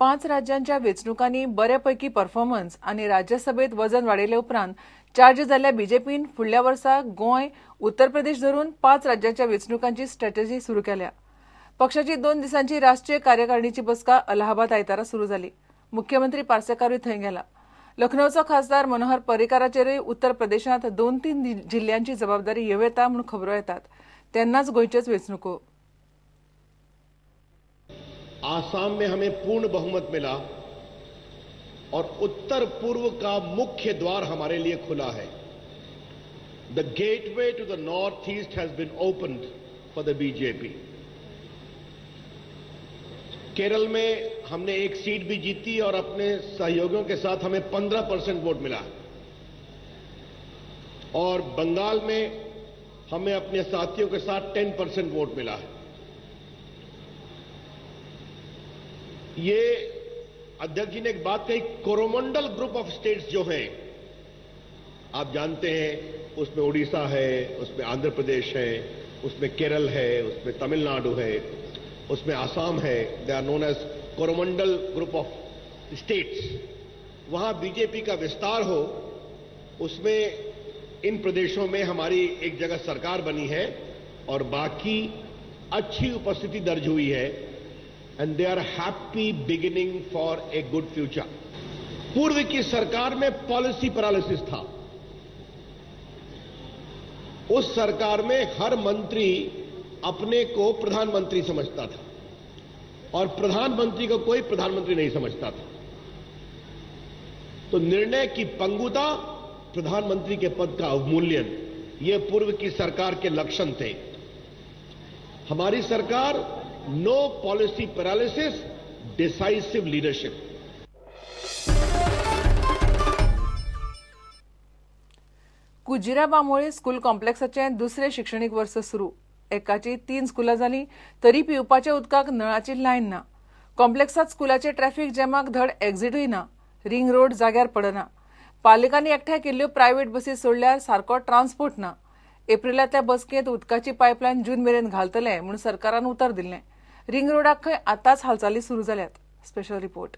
5 राज्यांच्या वेंचणुकांनी बऱ्यापैकी परफॉर्मन्स आनी राज्यसभेत वजन वाडयले उपरांत चार्ज जाल्ल्या बीजेपीन फुडल्या वर्सा गोंय, उत्तर प्रदेश धरून 5 राज्यांच्या वेंचणुकांची स्ट्रॅटेजी सुरू केल्या. पक्षाची 2 दिसांची राष्ट्रीय कार्यकारिणीची बसका अलाहाबाद आयतारा सुरू जाली. मुख्यमंत्री पार्सेकारूय थंय गेला. लखनौचो खासदार मनोहर पर्रीकाराचेरूय उत्तर प्रदेशांत 2-3 जिल्ल्यांची जबाबदारी येवं येता म्हूण खबरो येतात. तेन्नाच गोंयच्योच वेंचणुको. आसाम में हमें पूर्ण बहुमत मिला और उत्तर पूर्व का मुख्य द्वार हमारे लिए खुला है. The gateway to the north east has been opened for the BJP. Kerala में हमने 1 सीट भी जीती और अपने सहयोगियों के साथ हमें 15% वोट मिला. और बंगाल में हमें अपने साथियों के साथ 10% वोट मिला है. ये अध्यक्ष जी ने एक बात कही, कोरोमंडल ग्रुप ऑफ स्टेट्स जो हैं, आप जानते हैं, उसमें उड़ीसा है, उसमें आंध्र प्रदेश है, उसमें केरल है, उसमें तमिलनाडु है, उसमें आसाम है. They are known as Coromandel group of states. वहां बीजेपी का विस्तार हो, उसमें इन प्रदेशों में हमारी एक जगह सरकार बनी है और बाकी अच्छी उपस्थिति दर्ज हुई है. And they are happy beginning for a good future. पूर्व की सरकार में पॉलिसी पैरालिसिस था. उस सरकार में हर मंत्री अपने को प्रधानमंत्री समझता था और प्रधानमंत्री को कोई प्रधानमंत्री नहीं समझता था. तो निर्णय की पंगुता, प्रधानमंत्री के पद का अवमूल्यन, ये पूर्व की सरकार के लक्षण थे. हमारी सरकार no policy paralysis, decisive leadership. Kujira Bambolim school कॉम्प्लेक्साचें दुसरें शिक्षणीक वर्स सुरू. एकाची 3 स्कुलां जालीं तरी पिवपाच्या उदकाक नळाची लायन ना. कॉम्प्लेक्सांत स्कुलाचे ट्रॅफिक जॅमाक धड एक्झिटूय ना. रिंग रोड जाग्यार पडना. पालकांनी एकठांय केल्ल्यो प्रायव्हेट बसी सोडल्यार सारको ट्रान्सपोर्ट ना. एप्रिलांतल्या बसकेंत उदकाची पायपलायन जून मेरेन घालतले म्हूण सरकारान उतर दिल्लें. रिंग रोडाक खंय आतांच हालचाली सुरू जाल्यात. Special report.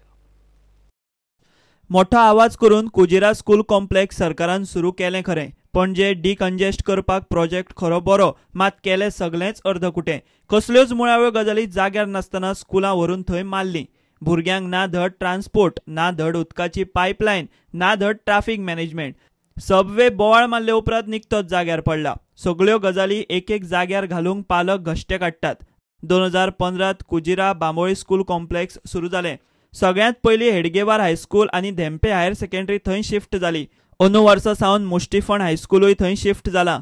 मोठो आवाज करून कुजिरा स्कूल कॉम्प्लेक्स सरकारान सुरू केलें खरें. पणजे डिकंजेस्ट करपाक प्रोजेक्ट खरो बरो, मात केलें सगळेंच अर्दकुटें. कसल्योच मुळाव्यो गजाली जाग्यार नासतना स्कुलां व्हरून थंय मारलीं. भुरग्यांक ना धड ट्रान्सपोर्ट, ना धड उदकाची पायपलायन, ना धड ट्राफिक मॅनेजमेंट. सबवे बोवाळ मारले उपरांत निकतोच जाग्यार पडला. सगळ्यो गजाली एक एक जाग्यार घालूंक पालक घश्टे काडटात. 2015 कुजिरा बांबोळी स्कूल कॉम्प्लेक्स सुरू जालें. सगळ्यांत पयलीं हेडगेवार हायस्कूल आनी धेंपे हायर सेकंडरी थंय शिफ्ट जाली. अंदू वर्सा सावन मुष्टिफण हायस्कुलूय थंय शिफ्ट जाला.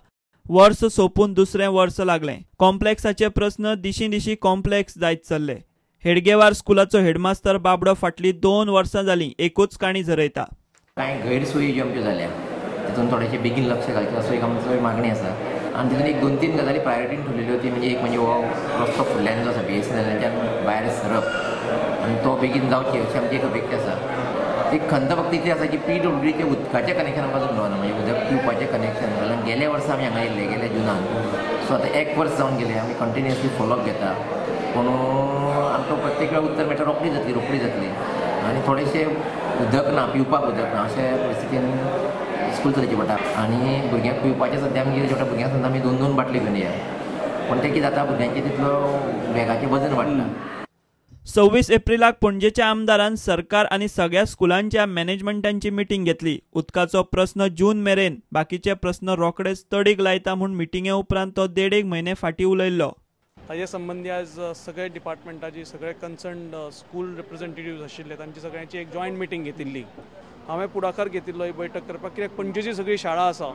वर्स सोंपून दुसरें वर्स लागलें. कॉम्प्लेक्साचे प्रस्न दिशीं दिशीं कॉम्प्लेक्स जायत चल्ले. हेडगेवार स्कुलाचो हेडमास्तर बाबडो फाटलीं 2 वर्सां जालीं एकूच काणी झरयता. कांय गैरसोयी ज्यो आमच्यो जाल्या तितून थोडेशें बेगीन लक्ष घालचें असो एक आमचो मागणी आसा. आनी तितून एक 2-3 गजाली प्रायोरिटीन ठरलेल्यो ती म्हणजे एक म्हणजे हो रस्तो फुडल्यान जो आसा BSNLच्यान भायर सरप आनी तो बेगीन जावची अशी आमची एक अपेक्षा आसा. एक खंत फक्त इतली आसा की PWDचें उदकाचें कनेक्शन आमकां अजून मेळना, म्हणजे उदक पिवपाचें कनेक्शन. कारण गेल्या वर्सा आमी हांगा येयल्ले, गेल्या जुनान. सो आतां 1 वर्स जावन गेलें, आमी कंटिन्युअसली फॉलोअप घेता, पूण आमकां प्रत्येक वेळा उत्तर मेळटा रोखडी जातली, रोखडी जातली. आनी थोडेशें उदक ना, पिवपाक उदक ना अशा परिस्थितीन स्कूल चलयचें पडटा. आनी भुरग्यांक पिवपाचें सद्या आमी कितें पडटा, भुरग्यांक सद्दां आमी 2-2 बाटली घेवन या, पूण तें कितें जाता भुरग्यांचें तितलो बॅगाचें वजन वाडटा. 26 एप्रिलाक पणजेच्या आमदारान सरकार आनी सगळ्या स्कुलांच्या मॅनेजमेंटांची मिटींग घेतली. उदकाचो प्रस्न जून मेरेन, बाकीचे प्रस्न रोखडेच तडीक लायता म्हूण मिटिंगे उपरांत तो 1.5 म्हयने फाटीं उलयल्लो. ताजे संबंदी आज सगळे डिपार्टमेंटाची सगळे कन्सर्न स्कूल रिप्रेझेंटेटिव्ह आशिल्ले तांची सगळ्यांची एक जॉयंट मिटींग घेतिल्ली. हांवें पुढाकार घेतिल्लो ही बैठक करपाक, कित्याक पणजेची सगळी शाळा आसा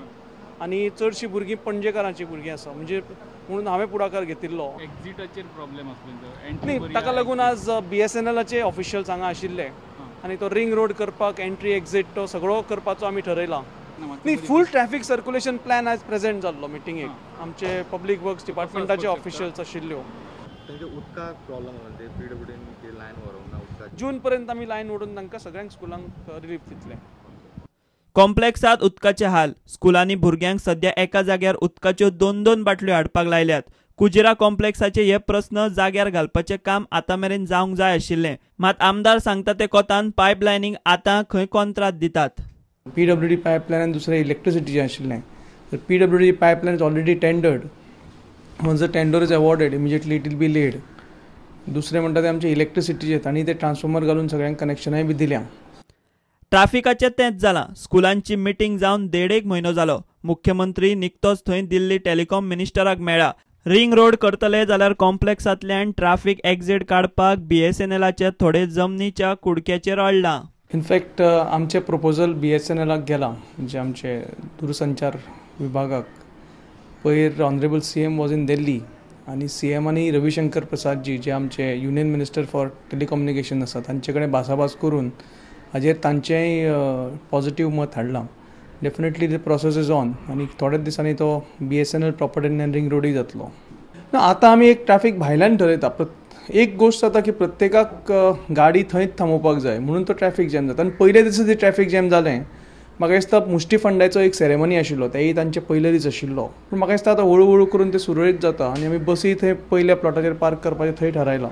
आनी चडशीं भुरगीं पणजेकारांची भुरगीं आसा, म्हणजे म्हणून हांवें पुढाकार घेतिल्लो. एक्झिटाचेर प्रॉब्लेम आसलो न्ही, ताका लागून आज BSNLाचे ऑफिशियल्स हांगा आशिल्ले आनी तो रिंग रोड करपाक एंट्री एक्झिट तो सगळो करपाचो आमी ठरयला. न्ही, फूल ट्रॅफिक सर्क्युलेशन प्लॅन आज प्रेझेंट जाल्लो मिटिंगेक. आमचे पब्लीक वर्क्स डिपार्टमेंटाचे ऑफिशियल्स आशिल्ल्यो. जून पर्यंत आमी लायन ओडून तांकां सगळ्यांक स्कुलांक रिलीफ दितले. कॉम्प्लेक्सात उदकाचे हाल. स्कुलांनी भुरग्यांक सध्या एका जाग्यार उदकाच्यो 2-2 बाटल्यो हाडपाक लायल्यात. कुजिरा कॉम्प्लेक्साचे हे प्रस्न जाग्यार घालपाचें काम आतां मेरेन जावंक जाय आशिल्लें. मात आमदार सांगता ते कोतान पायपलायनीक आतां खंय कोंत्रात दितात. पीडब्ल्यूडी पायपलायन आनी दुसरें इलेक्ट्रिसिटीचें आशिल्लें. तर PWD pipeline is already tendered. Once the tender is awarded immediately it will be laid. दुसरें म्हणटा ते आमचे इलेक्ट्रिसिटीचे तांणी ते ट्रान्सफॉर्मर घालून सगळ्यांक कनेक्शनाय बी दिल्या. ट्राफिकाचें तेंच जालां. स्कुलांची मिटींग जावन 1.5 म्हयनो जालो. मुख्यमंत्री निकतोच थंय दिल्ली टेलिकॉम मिनिस्टराक मेळ्ळा. रिंग रोड करतले जाल्यार कॉम्प्लेक्सांतल्यान ट्राफिक एक्झिट काडपाक बीएसएनएलाचे थोडे जमनीच्या कुडक्याचेर अडलां. इनफॅक्ट आमचें प्रपोजल बीएसएनएलाक गेलां, म्हणजे आमचे दूरसंचार विभागाक. पयर honourable CM was in Delhi आनी सीएम आनी रविशंकर प्रसादजी जे आमचे युनियन मिनिस्टर फॉर टेलिकम्युनिकेशन आसा तांचे कडेन भासाभास करून हाजेर तांचेंय पॉझिटीव मत हाडलां. Definitely the process is on आनी थोड्याच दिसांनी तो बीएसएनएल प्रॉपर्टीन रिंग रोडूय जातलो. ना आतां आमी एक ट्रॅफिक भायल्यान ठरयता. एक गोश्ट जाता की प्रत्येकाक गाडी थंयच थांबोवपाक जाय म्हणून तो ट्रॅफिक जॅम जाता. आनी पयले दिसा जे ट्रॅफिक जॅम जालें म्हाका दिसता मुष्टिफंडाचो एक सेरेमनी आशिल्लो, तेय तांचे पयले दीस आशिल्लो. पूण म्हाका दिसता आतां हळू हळू करून ते सुरळीत जाता आनी आमी बसी थंय पयल्या प्लॉटाचेर पार्क करपाचें थंय थारायलां.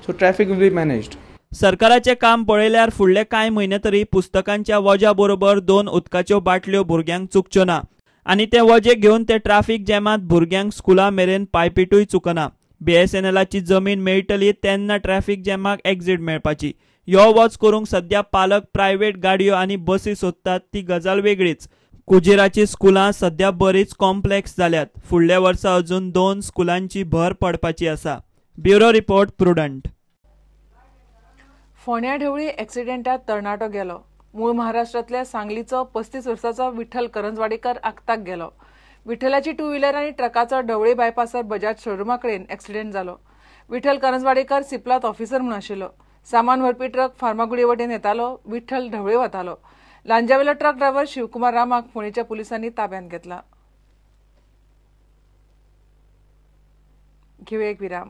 So traffic will be managed. सरकाराचें काम पळयल्यार फुडले कांय म्हयने तरी पुस्तकांच्या वज्या बरोबर 2 उदकाच्यो बाटल्यो भुरग्यांक चुकच्यो ना आनी ते वजे घेवन ते ट्राफिक जॅमांत भुरग्यांक स्कुला मेरेन पायपीटूय चुकना. बीएसएनएलाची जमीन मेळटली तेन्ना ट्रॅफिक जॅमाक एक्झिट मेळपाची. यो वच करूंक सद्या पालक प्रायव्हेट गाडयो आनी बसी सोदतात ती गजाल वेगळीच. कुजिराची स्कुलां सद्या बरीच कॉम्प्लेक्स जाल्यात. फुडल्या वर्सा अजून 2 स्कुलांची भर पडपाची आसा. Bureau report, Prudent. फोंड्या ढवळी एक्सिडेंटात तरणाटो गेलो. मूळ महाराष्ट्रांतल्या सांगलीचो 35 वर्सांचो विठ्ठल करंजवाडीकर आक्ताक गेलो. विठ्ठलाची टू व्हिलर आनी ट्रकाचो ढवळी बायपासार बजाज शोरुमा कडेन एक्सिडेंट जालो. विठ्ठल करंजवाडीकर सिप्लात ऑफिसर म्हूण आशिल्लो. सामान व्हरपी ट्रक फार्मागुडी वटेन येतालो. विठ्ठल ढवळे वतालो. लांजावेलो ट्रक ड्रायव्हर शिवकुमार रामाक फोंडेच्या पुलिसांनी ताब्यांत घेतला. घेवया एक विराम.